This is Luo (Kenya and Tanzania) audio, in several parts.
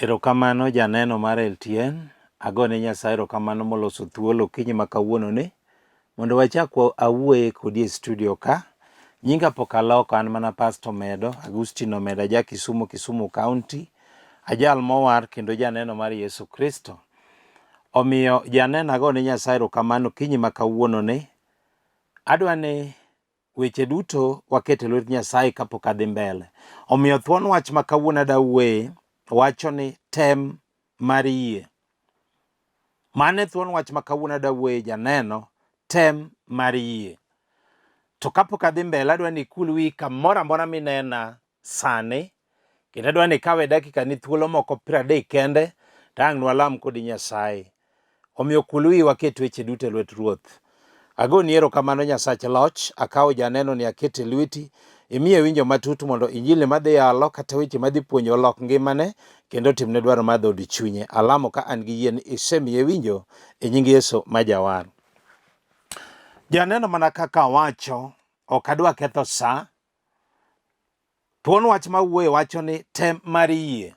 Erokamano janeno mar LTN, agone Nyasaye erokamano moloso thuolo okinyi ma kawuono ni mondo wachak awuoye kodi e studio ka. Nyinga pok aloko an mana Pastor Omedo, Agustino Omedo aja Kisumu, Kisumu County. Ajal mowar kendo janeno mar Yesu Kristo. Omiyo janeno agone Nyasaye erokamano okinyi ma kawuono ni. Adwa ni Weche duto waketo e lwet Nyasaye kapok adhi mbele. Omiyo thuon wach ma kawuono ada wuoye wacho ni tem mar yie. Mano e thuon wach ma kawuono ada wuoye janeno, tem mar yie. To kapok adhi mbele adwa ni ikul wiyi kamoro amora minena sani kendo adwa ni ikawe dakika ni thuolo moko 30 kende to ang' nwalam kodi Nyasaye. Omiyo kul wiyi waket weche duto e lwet Ruoth. Agoni erokamano Nyasach loch, akawo janeno ni aketo e lweti, imiye winjo matut mondo injili madhi yalo kata weche madhi puonjo olok ngimane kendo otimne dwaro mar dhood chunye. Alamo ka an gi yie ni isemiye winjo e nying Yesu ma Jawar. Janeno mana kaka awacho, ok adwa ketho sa, Thuon wach ma wuoye wacho ni tem mar yie.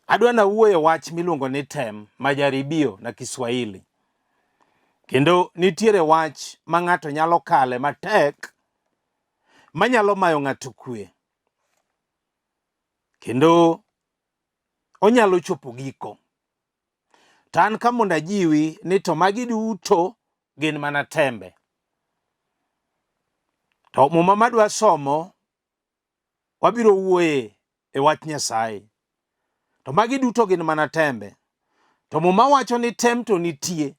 Adwa na wuoye wach miluongo ni tem, majaribio na Kiswahili. Kendo nitiere wach ma ng'ato nyalo kale matek manyalo mayo ng'ato kwe. Kendo onyalo chopo giko. To an ka mondo ajiwi ni to magi duto gin mana tembe. To muma madwa somo wabiro wuoye e wach Nyasaye. To magi duto gin mana tembe. To muma wacho ni tem to nitie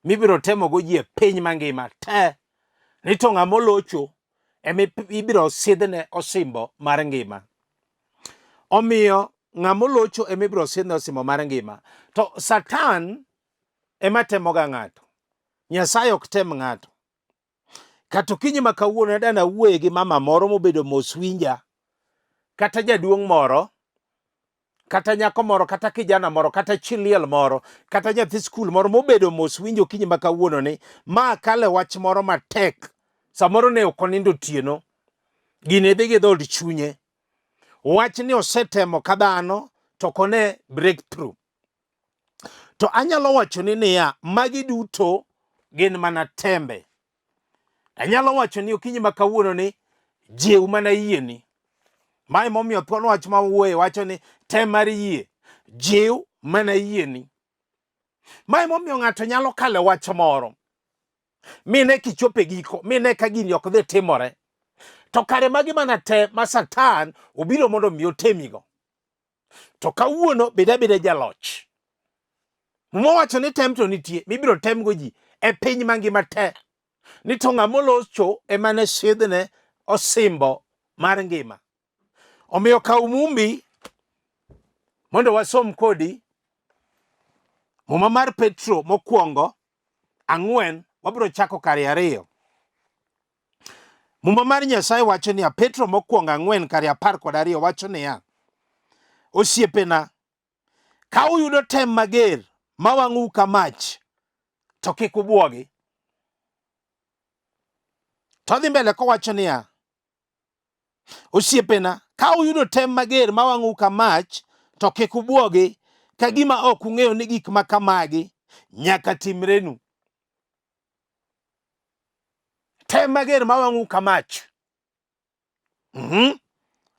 mibiro temogo ji e piny mangima te. Ni to ng'ama olocho ema ibiro sidhne osimbo mar ngima. Omiyo ng'ama olocho ema ibiro sidhne osimbo mar ngima. To Satan ema temoga ng'ato. Nyasaye ok tem ng'ato. Kata okinyi ma kawuono adana awuoye gi mama moro mobedo mos winja, kata jaduong' moro, kata nyako moro, kata kijana moro, kata chi liel moro, kata nyathi skul moro mobedo mos winjo okinyi ma kawuono ni ma kale wach moro matek. Samoro ne ok onindo otieno. Gini dhi gi dhood chunye. Wach ni osetemo ka dhano to ok one breakthrough. To anyalo wachoni niya, magi duto gin mana tembe. Anyalo wacho ni okinyi ma kawuono ni jiw mana yieni. Mae momiyo thuon wach ma wuoye wacho ni tem mar yie, jiw mana yieni. Mae momiyo ng'ato nyalo kalo wach moro mine kichopo e giko mine ka gini ok dhi timore to kare magi mana te ma Satan obiro mondo mi otemigo. To kawuono bed abeda jaloch. Muma wacho ni tem to nitie mibiro temgo ji e piny mangima te. Ni to ng'ama olocho ema ne sidhne osimbo mar ngima. Omiyo kaw mumbi mondo wasom kodi Muma mar Petro mokwongo ang'wen wabiro chako kare ariyo. Muma mar Nyasaye wacho niya, Petro mokwongo ang'wen kare 12 wacho niya, Osiepena, ka uyudo tem mager ma wang'ou ka mach, to kik ubwogi. To odhi mbele kowacho niya, Osiepena, ka uyudo tem mager ma wang'ou ka mach, to kik ubwogi ka gima ok ung'eyo ni gik ma kamagi nyaka timrenu. Tem mager ma wang'u ka mach.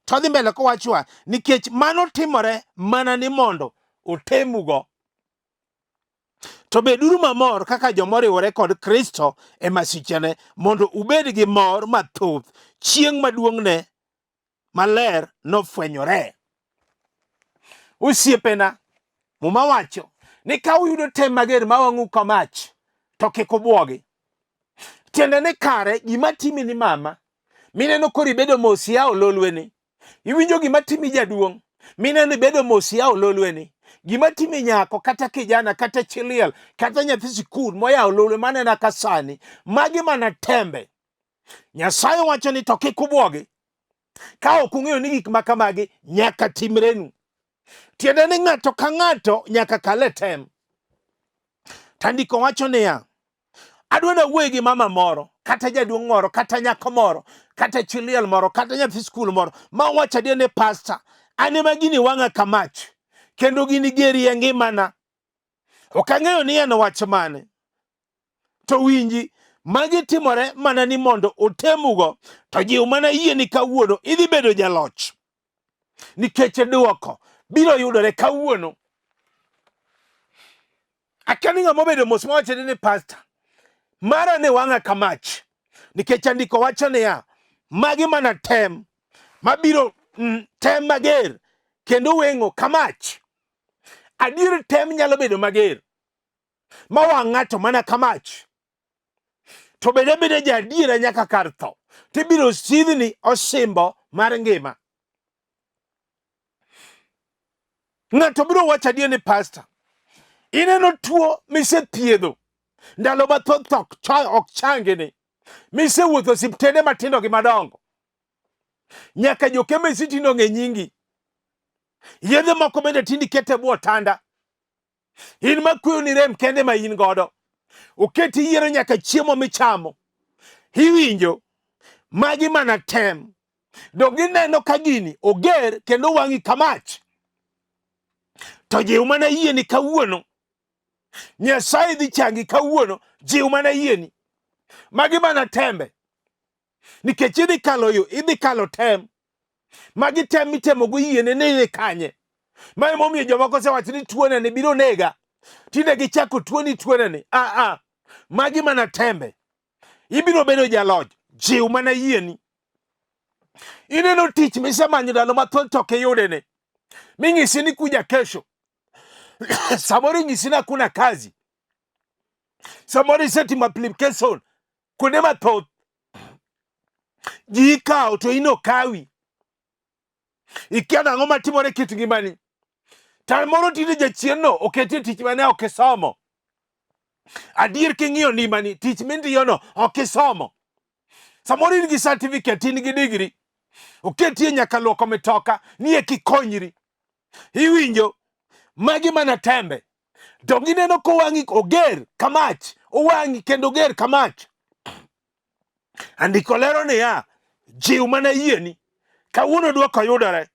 To dhi mbele kowachwa nikech mano timore mana ni mondo otemugo. To beduru mamor kaka joma oriwore kod Kristo e masichene mondo ubed gi mor mathoth chieng' maduong'ne maler nofwenyore. Osiepena, Muma wacho ni ka uyudo tem mager ma wang'u ka mach, to kik ubwogi. Tiende ni kare gima timi ni mama, mineno koro ibedo mos yawo lolweni. Iwinjo gima timi jaduong', mineno ibedo mos yawo lolweni. Gima timi nyako kata kijana kata chi liel kata nyathi sikul moyawo lolwe manena ka sani, magi mana tembe. Nyasaye wacho ni to kik ubwogi. Ka ok ung'eyo ni gik ma kamagi nyaka timrenu. Tiende ni ng'ato ka ng'ato nyaka kal e tem. Tandiko wacho niya, adwa nawuoye gi mama moro kata jaduong' moro kata nyako moro kata chi liel moro kata nyathi skul moro ma wacho adier ni pasta An ema gini wang'a ka mach, kendo gini geri e ngimana. Ok ang'eyo ni en wach mane. To winji, magi timore mana ni mondo otemugo, to jiw mana yie ni kawuono idhi bedo jaloch. Nikech dwoko biro yudore kawuono. Akia ni ng'ama obedo mos mawacho ni pasta mara ne wang'a ka mach nikech andiko wacho niya magi mana tem mabiro tem mager kendo weng'o ka mach. Adier tem nyalo bedo mager ma wang' ng'ato mana ka mach to bed abeda ja adiera nyaka kar tho tibiro sidhni osimbo mar ngima. Ng'ato biro wacho adier ni pasta, ineno tuo misethiedho ndalo mathoth to ok changini, misewuotho osiptende matindo gi madongo, nyaka jokemesi tinde ong'e nyingi, yedhe moko bende tinde ikete e bwo otanda, in makweyo ni rem kende ma in godo, oketi yiero nyaka chiemo michamo, iwinjo magi mana tem. Donge ineno ka gini oger kendo wang'i kamach? To jiw mana yieni kawuono. Nyasaye dhi changi kawuono, jiw mana yieni. Magi mana tembe. Nikech idhi kalo yo, idhi kalo tem. Magi tem mitemo go yiene ni ni kanye. Ma emomiyo jomoko osewacho ni tuone ni biro nega. Tinde gichako tuoni tuone ni. Ah ah. Magi mana tembe. Ibiro bedo jaloch, jiw mana yieni. Ineno tich misemanyo ndalo mathoth to ok iyude ni. Ming'isi ni kuja kesho. Samoro ing'isi ni hakuna kazi. Samoro isetimo application kuonde mathoth. Ji ikawo to in okawi. Ikia nang'o matimore e kit ngimani. Samoro tinde jachienno oketi e tich mane ok isomo. Adier king'iyo ngimani, tich mindiyono ok isomo. Samoro in gi certificate, in gi degree. Oketie nyaka luoko mitoka ni eki konyri. Iwinjo? Magi mana tembe. To gineno kowang'i oger kamach, owang'i kendo oger kamach. Andiko lero niya, jiw mana yieni. Kawuono dwoko yudore.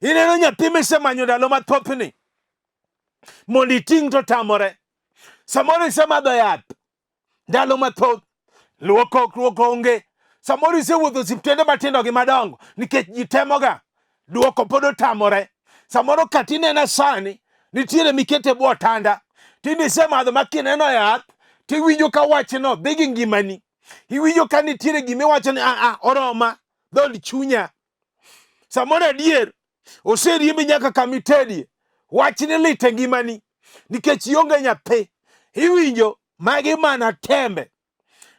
Ineno nyathi misemanyo ndalo mathothni mondo iting' to tamore. Samoro isemadho yath ndalo mathoth, luoko luoko onge. Samoro isewuotho osiptende matindo gi madongo nikech ji temoga, duoko pod otamore. Samoro kata inena sani nitiere mikete bwo otanda, tinde isemadho ma kineno yath tiwinjo ka wachno dhi gi ngimani. Iwinjo ka nitiere gima iwacho ni a oroma dhood chunya. Samoro adier oseriembi nyaka kama itedie, wachni lit e ngimani nikech ionge nyathi. Iwinjo magi mana tembe.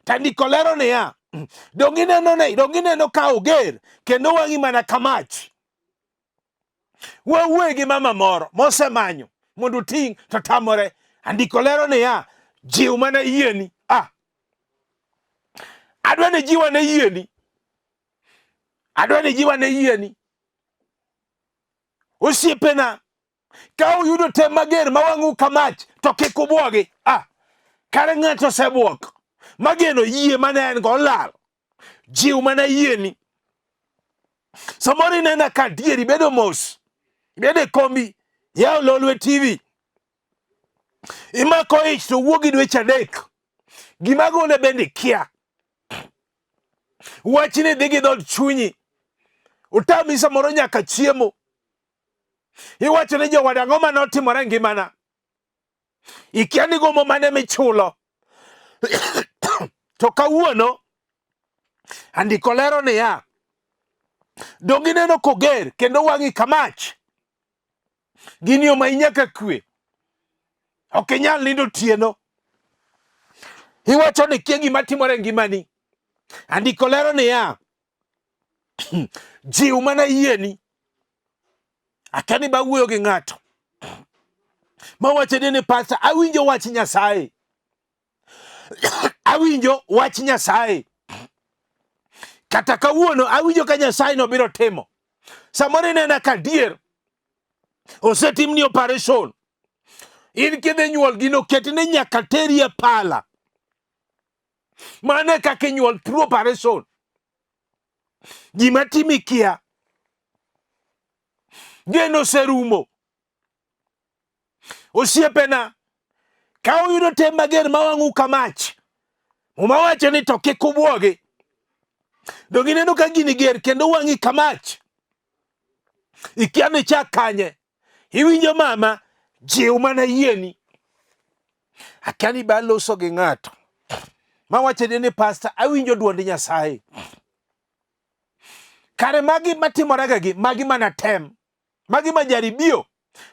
To andiko lero niya, donge ineno ne, donge ineno ka oger kendo wang'i mana ka mach. Wawuoye gi mama moro mosemanyo mondo oting' to tamore. Andiko lero niya, jiw mana yieni. Ah, adwa ni jiw ane yieni. Adwa ni jiw ane yieni. Osiepena, ka uyudo tem mager ma wang'u ka mach to kik ubwogi. Ah, kare ng'ato osebwok mageno yie mane en go olal. Jiw mana yieni. Samoro inena ka adier ibedo mos, ibedo e kombi, yawo Lolwe TV, imako ich to wuok gi dweche adek, gima gole bende ikia. Wachni dhi gi dhood chunyi, otami samoro nyaka chiemo. Iwacho ni jowadu ang'o mane otimore e ngimana? Ikia ni gomo mane michulo. To kawuono andiko lero niya, donge ineno koger kendo wang'i kamach? Gini omayi nyaka kwe. Ok inyal nindo otieno. Iwacho ni kia gima timore e ngimani. Andiko lero niya, jiw mana yieni. Akia ni bawuoyo gi ng'ato mawacho ni pasta, awinjo wach Nyasaye. Awinjo wach Nyasaye. Kata kawuono awinjo ka Nyasaye no biro timo. Samoro inena ka adier osetimni operation. In kidhi nyuol gino ket ni nyaka teri e pala. Mano e kaka inyuol through operation. Gima timi kia. Geno oserumo. Osiepena, ka uyudo tem mager ma wang'u ka mach, Muma wacho ni to kik ubwogi. Donge ineno ka gini ger kendo wang'i ka mach? Ikia ni chak kanye. Iwinjo mama, jiw mana yieni. Akia ni ba loso gi ng'ato. Ma wacho ni pastor, awinjo duond Nyasaye. Kare magi matimorega gi, magi mana tem. Magi majaribio.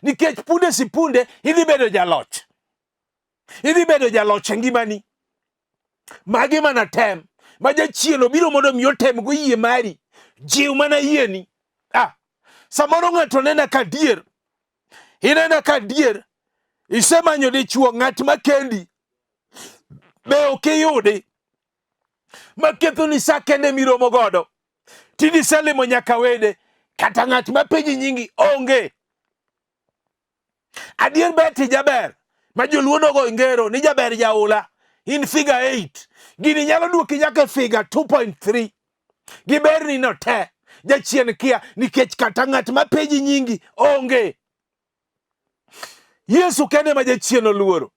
Nikech punde si punde idhi bedo jaloch. Idhi bedo jaloch e ngimani. Magi mana tem. Ma jachien obiro mondo mi otem go yie mari. Jiw mana yieni. Ah, samoro ng'ato nena ka dier. Inena ka dier. Isemanyo dichuo ng'at ma kendi. Be ok iyudi. Ma kethoni sa kende miromo godo. Tindi iselimo nyaka wede. Kata ng'at ma penji nyingi onge. Adier ber ti jaber ma joluo nogo ngero ni jaber jaula in figure 8 gini nyalo duoki nyaka e figure 2.3 gi berni no te jachien kia nikech kata ng'at ma penji nyingi onge. Yesu kende ma jachien oluoro.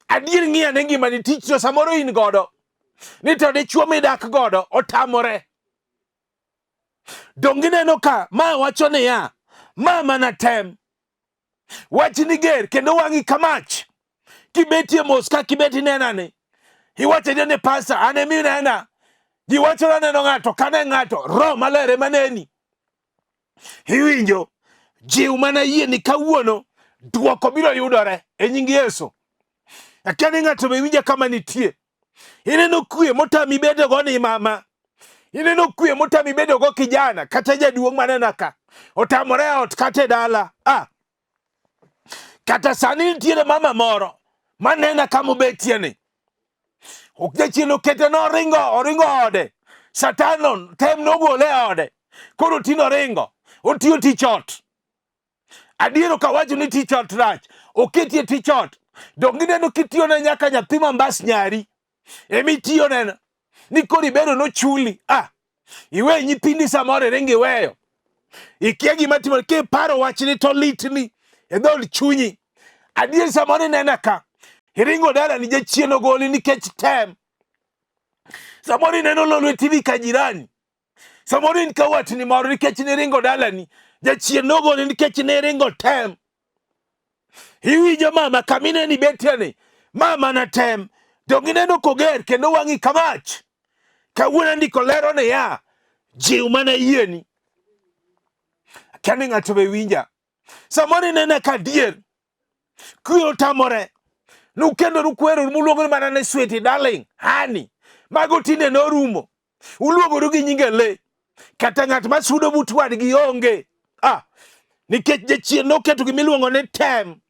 Adier ng'i ane ngimani tich to samoro in godo ni to dichuo midak godo otamore. Donge ineno ka ma wacho niya, ma mana tem. Wachni ger kendo wang'i ka mach. Kibetie mos ka kibet inena ni. Iwacho ni pasta an emi nena. Ji wacho ni aneno ng'ato kane ng'ato roho maler ema neni. Iwinjo jiw mana yie ni kawuono dwoko biro yudore e nying Yesu. Akia ni ng'ato be winja kama nitie. Ineno kwe motami bedogo ni mama. Ineno kwe motami bedogo kijana kata jaduong' manena ka. Otamore e ot kata e dala. Ah. Kata sani nitiere mama moro manena kama obetie ni. Ok jachien okete noringo, oringo ode. Satan no tem nogole e ode. Koro tinde oringo. Otiyo tich ot. Adier ok awacho ni tich ot rach. Oketie tich ot. Donge ineno kitiyone nyaka nyathi ma mbas nyari. Ema itiyoneno. Ni koro ibedo nochuli. Ah, iwe nyithindi samoro iringo iweyo. Ikia gima timore kiparo wachni to litni e dhood chunyi. Adier samoro inena ka iringo dalani jachien ogoli nikech tem. Samoro ineno lolwe TV ka jirani. Samoro in ka watni moro nikech niringo dalani, jachien nogoli nikech niringo tem. Iwinjo mama kamine ni betie ni mama na tem donge ineno koger kendo wang'i kamach. Kawuono andiko lero niya, jiw mana yieni. Akia ni ng'ato be winja. Samoro inene ka dier kwe otamore nukendoru kweroru muluongo ni mana ni sweetie darling honey mago tinde norumo uluongoru gi nyinge le kata ng'at ma sudo but wadgi onge ah, nikech jachien noketo gima iluongo ni tem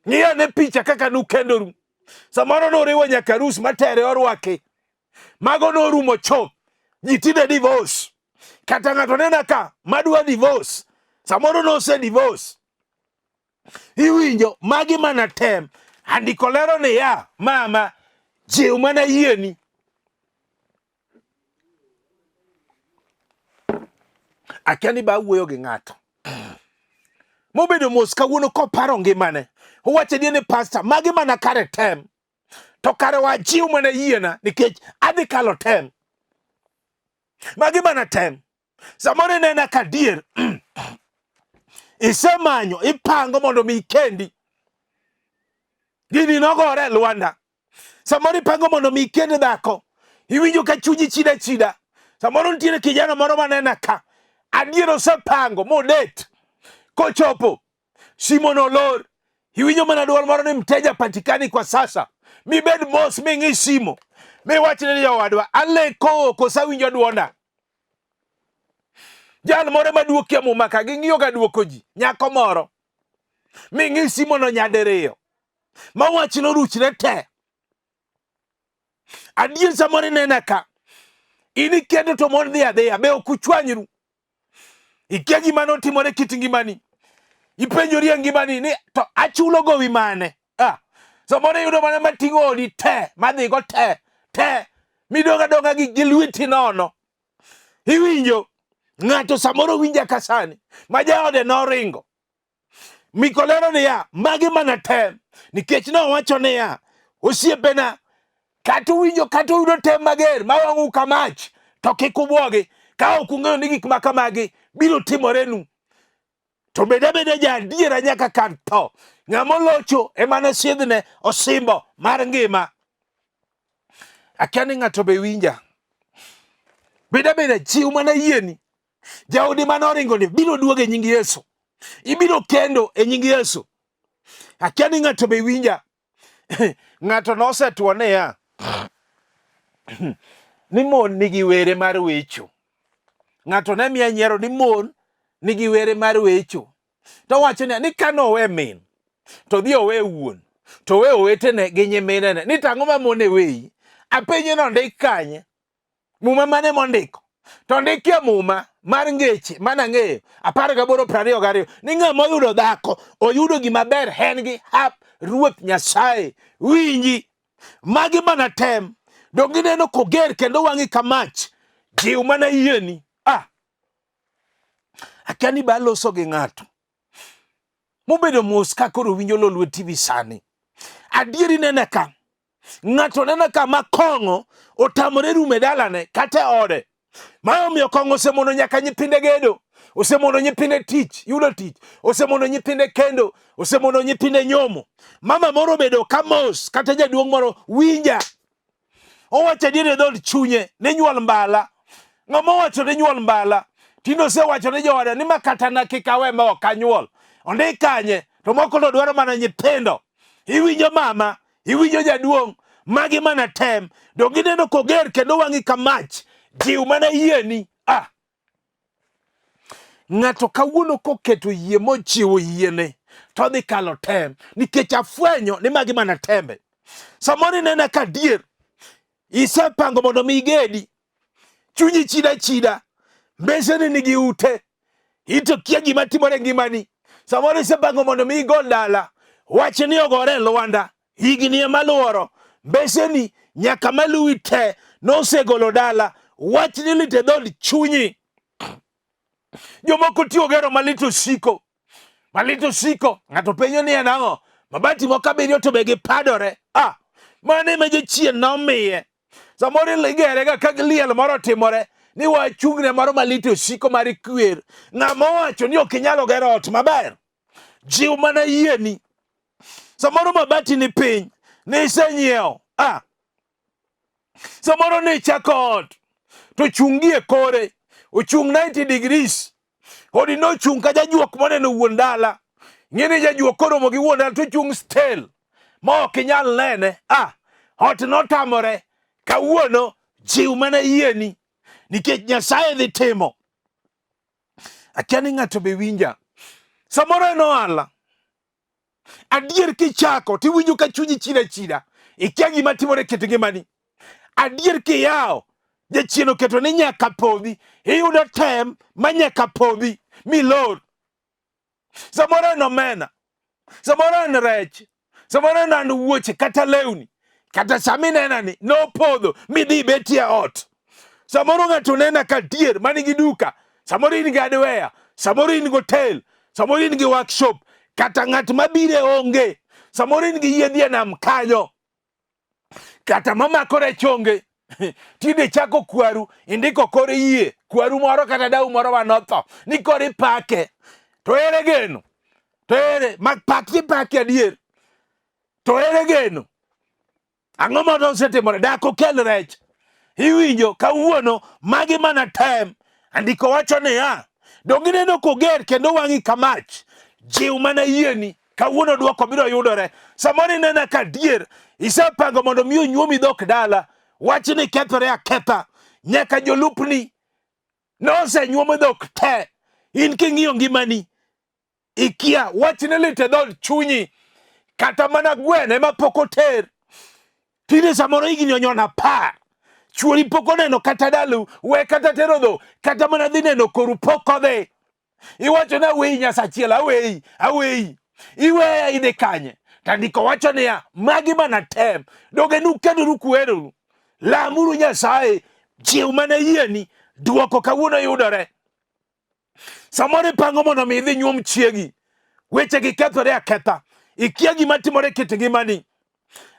ng'i ane picha kaka nukendoru samoro noriwo nyaka arus matere orwaki mago norumo chop ji tinde divorce kata ng'ato nena ka madwa divorce samoro nose divorce Iwinjo magi mana tem. Andiko lero niya, mama, jiw mana yieni. Akia ni ba wuoyo gi ng'ato. Mobedo mos kawuono koparo ngimane. Owacho ni pastor, magi mana kare tem. To kare wajiw mana yiena nikech adhi kalo tem. Magi mana tem. Samoro inena ka dier isemanyo ipango mondo mi ikendi. Gini nogore e lwanda. Samoro ipango mondo mi ikend dhako. Iwinjo ka chunyi chida chida. Samoro nitiere kijana moro manena ka. Adier osepango modet. Kochopo simo nolor. Iwinjo mana dwol moro ni mteja patikani kwa sasa. Mibed mos ming'i simo. Miwachne ni jowadwa aleko koso awinjo dwonda. Jal moro maduokie muma ka ging'iyo ga duoko ji nyako moro ming'i simono nyadiriyo ma wach noruchre te. Adier samoro inena ka in ikendo to mon dhi adhiya be ok uchwanyru. Ikia gima notimore kit ngimani. Ipenjori e ngimani ni to achulo gowi mane? Ah, samoro iyudo mana mating'o odi te madhigo te te midong' adong'a gi lweti nono. Iwinjo? Ng'ato samoro winja ka sani ma jaode noringo. Miko lero niya, magi mana tem nikech nowacho niya, osiepena kata uwinjo kata uyudo tem mager ma wang'u ka mach to kik ubwogi ka ok ung'eyo ni gik ma kamagi biro timorenu to bed abeda ja adiera nyaka kar tho. Ng'ama olocho ema nosidhne osimbo mar ngima. Akia ni ng'ato be winja. Bed abeda chiw mana yieni. Jaodi mane oringoni biro duogo e nying Yesu. Ibiro kendo e nying Yesu. Akia ni ng'ato be winja. Ng'ato nosetwo niya ni mon nigi were mar wecho. Ng'ato ne miya nyiero ni mon nigi were mar wecho. To wacho niya ni kane owe min to dhi owe wuon to owe owetene gi nyiminene ni to ang'o ma mon e weyi? Apenje ni ondik kanye? Muma mane mondiko? To ondikie muma mar ngeche mana ang'eyo 18:22 ni ng'ama oyudo dhako oyudo gima ber en gi hap Ruoth Nyasaye. Winji, magi mana tem. Donge ineno koger kendo wang'i ka mach? Jiw mana yieni. Ah, akia ni be aloso gi ng'ato mobedo mos ka koro winjo Lolwe TV sani. Adieri nene ka ng'ato neno ka ma kong'o otamore rumo e dalane kata e ode. Ma omiyo kong'o osemono nyaka nyithinde gedo, osemono nyithinde tich, yudo tich, osemono nyithinde kendo, osemono nyithinde nyomo. Mama moro obedo ka mos kata jaduong' moro winja. Owacho adier e dhood chunye ni nyuol mbala. Ng'ama owacho ni nyuol mbala tinde osewacho ni joode ni ma kata na kik awe ma ok anyuol. Ondik kanye to moko to dwaro mana nyithindo. Iwinjo mama, iwinjo jaduong', magi mana tem. Donge ineno koger kendo wang'i ka mach, jiw mana yieni. Ah. Ng'ato kawuono koketo yie mochiwo yiene to odhi kalo tem nikech afwenyo ni magi mana tembe. Samoro inena ka adier isepango mondo mi igedi, chunyi chida chida, mbeseni nigi ute, ito kia gima timore e ngimani. Samoro isepango mondo mi igol dala, wach ni ogore e lwanda, higni ema luoro, mbeseni nyaka maluwi te nosegolo dala, wach ni lit e dhood chunyi. Jomoko tiyo gero malit osiko, malit osiko. Ng'ato penjo ni en ang'o? Mabati moko abiriyo to be gipadore. Ah, mano ema jachien nomiye. Samoro igerega ka liel moro otimore ni wachungne moro malit osiko mar kwer. Ng'ama owacho ni ok inyalo gero ot maber, jiw mana yieni. Samoro mabati ni piny, ni isenyiewo. Ah, samoro ni ichako ot to chung' gi e kore, ochung' 90 degrees. Odi nochung' ka jajuok moneno wuon dala. Ng'e ni jajuok koromo gi wuon dala to ochung' still ma ok inyal nene. Ah, ot notamore. Kawuono jiw mana yieni nikech Nyasaye dhi timo. Akia ni ng'ato be winja. Samoro en ohala. Adier kichako tiwinjo ka chunyi chida chida, ikia gima timore e kit ngimani. Adier kiyawo, jachien oketo ni nyaka podhi, iyudo tem ma nyaka podhi milor. Samoro en omena, samoro en rech, samoro en an wuoche kata lewni, kata sama inena ni nopodho midhi ibetie ot. Samoro ng'ato nena ka dier ma nigi duka, samoro in gi hardware, samoro in gi hotel, samoro in gi workshop, kata ng'at mabire onge, samoro in gi yiedhi e nam kanyo, kata mamako rech onge. Tinde chako kwaru, indiko kor yie, kwaru moro kata dau moro manotho, ni koro ipake. To ere geno? To ere? Ma pak ipake adier. To ere geno? Ang'o ma osetimore? Dak okel rech. Iwinjo kawuono magi mana tem. Andiko wacho niya, donge ineno koger kendo wang'i ka mach. Jiw mana yieni. Kawuono dwoko biro yudore. Samoro inena ka dier isepango mondo mi onyuomi dhok dala. Wachni kethore aketha. Nyaka jolupni nosenyuomo dhok te. In king'iyo ngimani ikia wachne lit e dhood chunyi kata mana gweno ema pok oter tinde samoro higni onyono 10 chuori pok oneno kata dalu we kata tero dho kata mana dhi neno koru pok odhi iwacho ni aweyi nyasachiel aweyi aweyi iweya idhi kanye tandiko wacho niya magi mana tem donge nukedoru kuheroru lamuru nyasaye jiw mana yieni duoko kawuono yudore. Samoro ipango mondo mi idhi nyuom chiegi, wechegi kethore aketha, ikia gima timore e kit ngimani.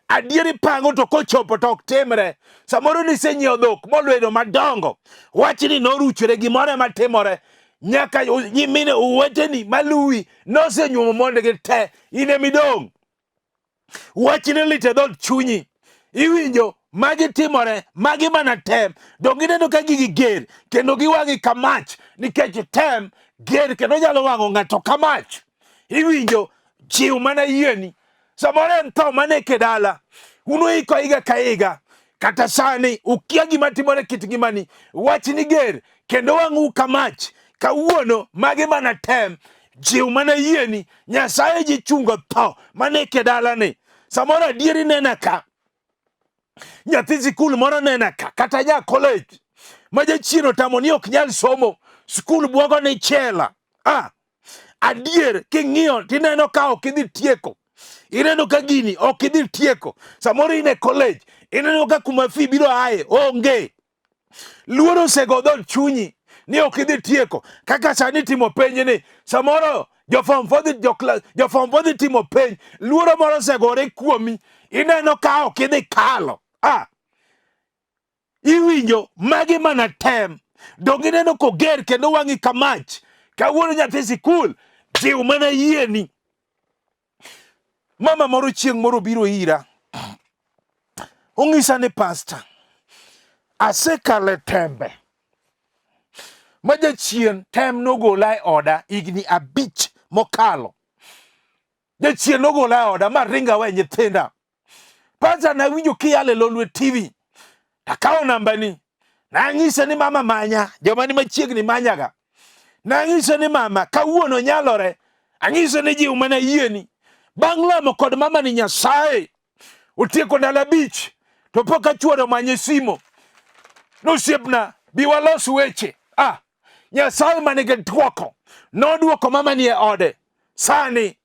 Adier ipango to kochopo to ok timre. Samoro nisenyiewo dhok molwedo madongo, wachni noruchore, gimoro ema timore. Nyaka nyimine oweteni maluwi nosenyuomo mondegi te, in emidong'. Wachni lit e dhood chunyi. Iwinjo magi timore, magi mana tem. Donge ineno ka gigi ger kendo giwang'i ka mach nikech tem ger kendo nyalo wang'o ng'ato ka mach. Iwinjo jiw mana yieni. Samoro en tho maneke dala. Unuiko higa ka higa. Kata sani ukia gima timore kit ngimani. Wachni ger kendo wang'u ka mach. Kawuono magi mana tem. Jiw mana yieni. Nyasaye ji chungo tho maneke dalani. Samoro adieri nena ka. Nyathi sikul moro nena ka kata nya college ma jachien otamo ni ok nyal somo. Skul bwogo ni chela. Ah, adier king'iyo tineno ka ok idhi tieko ineno ka gini ok idhi tieko samoro in e college ineno ka kuma fee biro aye onge luoro osego dhood chunyi ni ok idhi tieko kaka sani timo penj ni samoro jo form four dhi jo form four dhi timo penj luoro moro osegore kuomi ineno ka ok idhi kalo ah Iwinjo magi mana tem. Donge ineno koger kendo wang'i ka mach. Kawuono nyathi sikul jiw mana yieni. Mama moro chieng' moro biro ira. Ong'isa ni pasta, asekalo e tembe. Ma jachien tem nogola e oda higni 5 mokalo. Jachien nogola e oda ma ringa we nyithinda. Kwanza nawinjo kiyalo e Lolwe TV. Takawo nambani. Nang'ise ni mama manya, joma ni machiegni manyaga. Nang'ise ni mama kawuono nyalore. Ang'ise ni jiw mana yieni. Bang' lamo kod mama ni Nyasaye otieko ndalo 5 to pok achuoro omanye simo. Nosiepna bi walos weche. Ah, Nyasaye ma nigi dwoko nodwoko mama ni e ode. Sani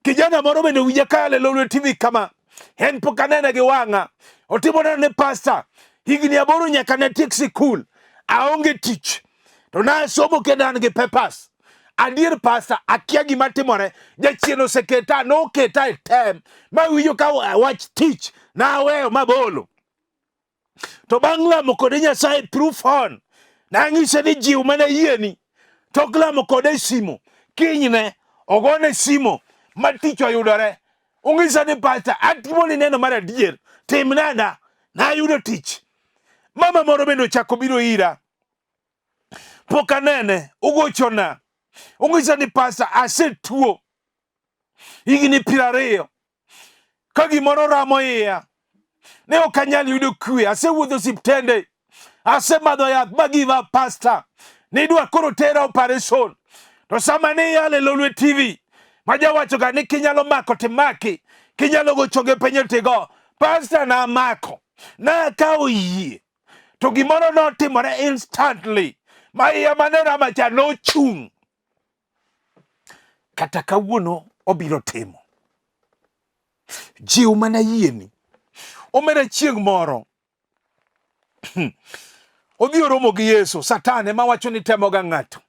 kijana moro bende winja ka yalo e Lolwe TV kama, en pok anene gi wang'a. Otimo neno ni pasta, higni 8 nyaka ne tiek sikul, aonge tich. To nasomo kendo an gi papers. Adier pasta, akia gima timore. Jachien oseketa, noketa e tem. Ma winjo ka wach tich, naweyo mabolo. To bang' lamo kode Nyasaye through phone, nang'ise ni jiw mana yieni. Tok lamo kode e simo, kinyne ogone simo ma tich oyudore. Ong'isa ni pasta, atimo ni neno mar adier, timnana, nayudo tich. Mama moro bende ochako biro ira. Pok anene, ogochona. Ong'isa ni pasta, asetuo higni 20 ka gimoro ramo iya ne ok anyal yudo kwe asewuotho osiptende asemadho yath ma give up pastor nidwa koro tera operation to sama ne iyalo e Lolwe TV ma jawacho ga ni kinyalo mako timaki kinyalo go chonge piny tigo pastor namako nakawo yie to gimoro notimore instantly ma iya mane rama cha nochung' kata kawuono obiro timo. Jiw mana yieni. Omera chieng' moro odhi oromo gi Yesu. Satan ema wacho ni temoga ng'ato.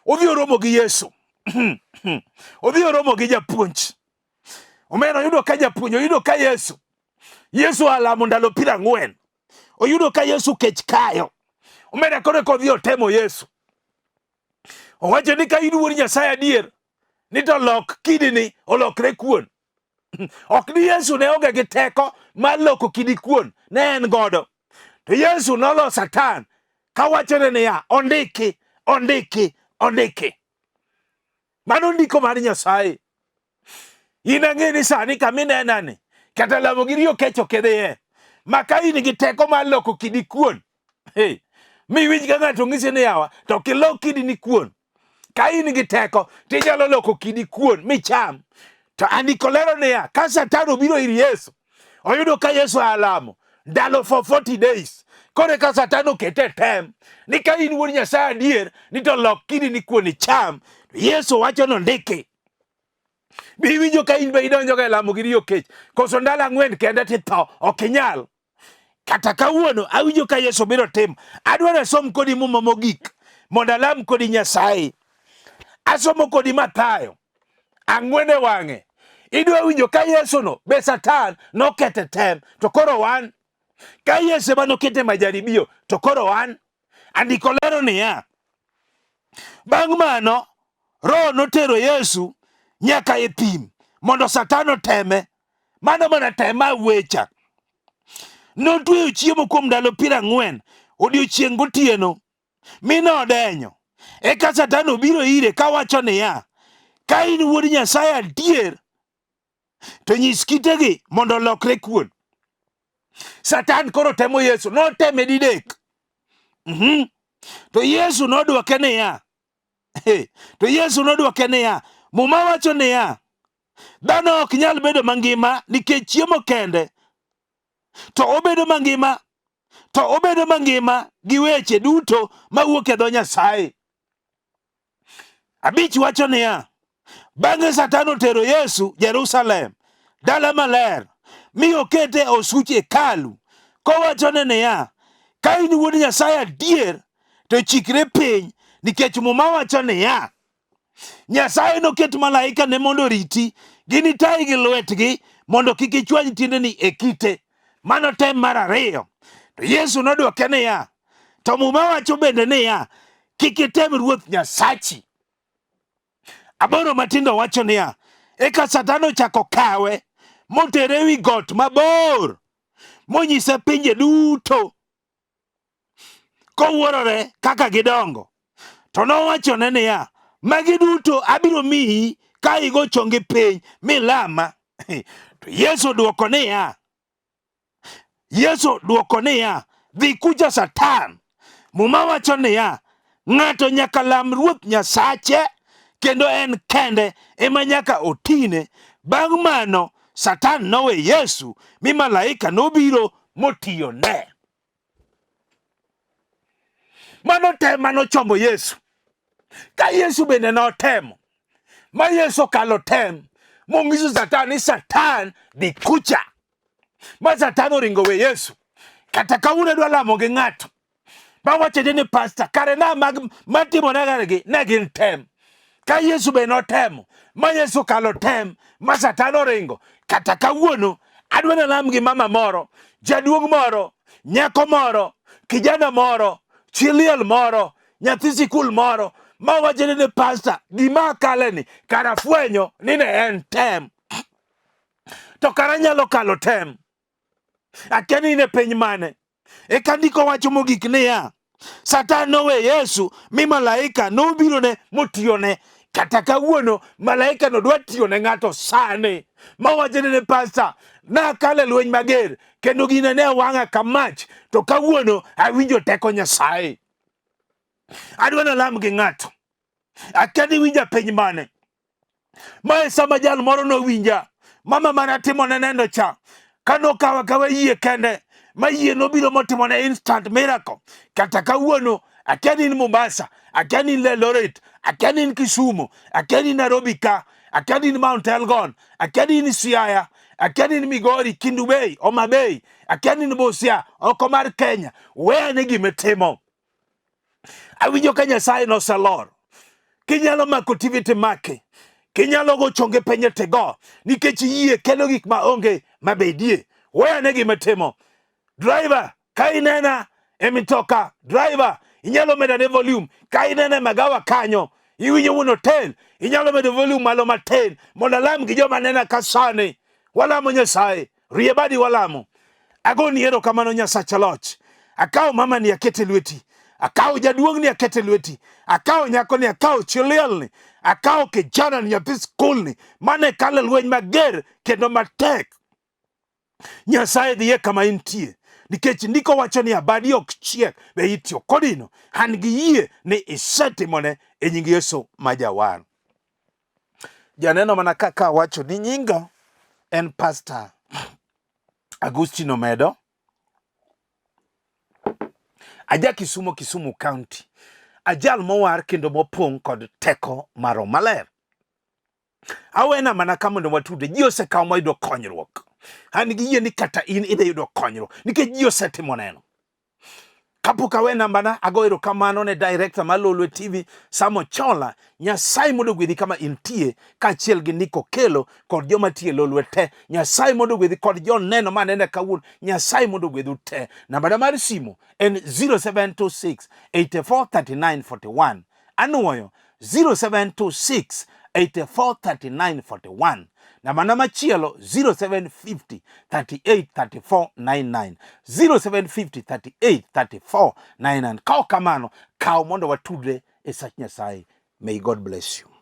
Odhi oromo gi Yesu. Odhi oromo gi japuonj. Omera oyudo ka japuonj, oyudo ka Yesu. Yesu alamo ndalo 40. Oyudo ka Yesu kech kayo. Omera koro eka odhi otemo Yesu. Owacho ni ka in wuod Nyasaye adier, ni to lok kidini olokre kuon. Ok ni Yesu ne onge gi teko mar loko kidi kuon, ne en godo. To Yesu nolo Satan kawachone niya, ondiki, ondiki, ondiki. Mano ndiko mar Nyasaye. In ang'e ni sani kama inenani, kata lamo gi riyo kech ok idhiye. Ma ka in gi teko mar loko kidi kuon, hey, miwinj ka ng'ato ng'isi ni yawa, to kilok kidi ni kuon. Ka in gi teko, tinyalo loko kidi kuon micham. To andiko lero niya, ka Satan obiro ir Yesu, oyudo ka Yesu alamo ndalo for 40 days. Koro ka Satan okete tem ni ka in wuod Nyasaye adier, ni to lok kidi ni kuon icham. Yesu wacho nondiki. Be iwinjo ka in be idonjoga e lamo gi riyo kech? Koso ndalo 4 kende titho, ok inyal. Kata kawuono awinjo ka Yesu biro timo. Adwaro asom kodi muma mogik mondo alam kodi Nyasaye. Asomo kodi Mathayo 4 e wang'e. Idwa winjo ka Yesu no be Satan nokete tem to koro wan ka Yesu ema nokete majaribio to koro wan. Andiko lero niya, bang' mano Roho notero Yesu nyaka e thim mondo Satan oteme. Mano mana tema wecha. Notweyo chiemo kuom ndalo 40 odiechieng' gotieno mi nodenyo. Eka Satan obiro ire kawacho niya, ka in wuod Nyasaye adier, to nyis kitegi mondo olokre kuon. Satan koro temo Yesu, noteme didek. To Yesu nodwoke niya, to Yesu nodwoke niya, Muma wacho niya, dhano ok nyal bedo mangima nikech chiemo kende, to obedo mangima to obedo mangima gi weche duto mawuok e dho Nyasaye. 5 wacho niya, bang'e Satan otero Yesu Jerusalem, dala maler, mi okete e osuch hekalu, kowachone niya, ka in wuod Nyasaye adier, to chikri piny, nikech Muma wacho niya, Nyasaye noket malaika ne mondo oriti, ginitayi gi lwetgi mondo kik ichwany tiendeni e kite. Mano tem mar 2. To Yesu nodwoke niya, to Muma wacho bende niya, kik item Ruoth Nyasachi. 8 matindo wacho niya, eka Satan ochako kawe motere wi got mabor monyise pinje duto kowuorore kaka gidongo. To nowachone niya, magi duto abiro miyi ka igo chongi piny milama. To Yesu dwoko niya, Yesu dwoko niya, dhi kucha Satan. Muma wacho niya, ng'ato nyaka lam Ruoth Nyasache kendo en kende ema nyaka otine. Bang' mano Satan nowe Yesu mi malaika nobiro motiyone. Mano tem manochomo Yesu. Ka Yesu bende notemo, ma Yesu okalo tem, monyiso Satan ni Satan dhi kucha. Ma Satan oringo we Yesu. Kata kawuono adwa lamo gi ng'ato, mawacho ni pastor, kare na mag matimore kargi ne gin tem. Ka Yesu be notemo, ma Yesu okalo tem, ma Satan oringo. Kata kawuono adwa nalam gi mama moro, jaduong' moro, nyako moro, kijana moro, chi liel moro, nyathi sikul moro, ma wacho ni pastor, gima akale ni kara fwenyo ni ne en tem. To kara nyalo kalo tem. Akia ni in e piny mane. Eka ndiko wacho mogik niya, Satan nowe Yesu mi malaika nobirone motiyone. Kata kawuono malaika no dwa tiyo ne ng'ato sani. Mawacho ni pastor, nakalo e lweny mager kendo gine ne wang'a ka mach, to kawuono awinjo teko Nyasaye. Adwa nalam gi ng'ato. Akia ni winja piny mane. Mae sama jal moro nowinja, mama mane atimone nendo cha, kanokawa kawa yie kende, ma yie nobiro motimone instant miracle. Kata kawuono, akia ni in Mombasa, akia ni in Eldoret, akia ni in Kisumu, akia ni in Nairobi ka, akia ni in Mount Elgon, akia ni in Siaya, akia ni in Migori, Kendu Bay, Homa Bay, akia ni in Busia, oko mar Kenya, weyane gimitimo. Awinjo ka Nyasaye noselor. Kinyalo mako TV timake. Kinyalo go chonge piny tigo. Nikech yie kelo gik ma onge mabedie. Weyane gimitimo. Driver, ka inena e mitoka, driver, inyalo medo ne volume. Ka inena e magawa kanyo, iwinjo wuon hotel, inyalo medo volume malo matin mondo alam gi joma nena ka sani. Walamo Nyasaye. Rie badi walamo. Agoni erokamano Nyasacha loch. Akawo mama ni akete lweti. Akawo jaduong' ni akete lweti. Akawo nyako ni, akawo chi liel ni, akawo kijana ni, nyathi skul ni, mane kalo e lweny mager kendo matek. Nyasaye dhiye kama intie. Nikech ndiko wacho ni abadi ok chiek be itiyo kodino. An gi yie ni isetimone e nying Yesu ma Jawar. Janeno mana kaka awacho ni nyinga en Pastor Agustino Omedo. Aja Kisumo, Kisumu County. Ajal mowar kendo mopong' kod teko mar Roho Maler. Awena mana ka mondo watude. Ji osekawo moyudo konyruok. An gi yie ni kata in idhi yudo konyruok nikech ji osetimo neno. Kapok awe nambana, ago erokamano ne director mar Lolwe TV, Sam Ochola. Nyasaye mondo ogwedhi kama intie, kaachiel gi Nick Okello kod joma tiyo e Lolwe te. Nyasaye mondo ogwedhi kod joneno ma anene kawuono. Nyasaye mondo ogwedhu te. Nambana mar simu en 0726 84 39 41. Anuoyo 0726 84 39 41. Nambana machielo 0750 38 34 99. 0750 38 34 99. Ka ok kamano, kaw mondo watudre e sach Nyasaye. May God bless you.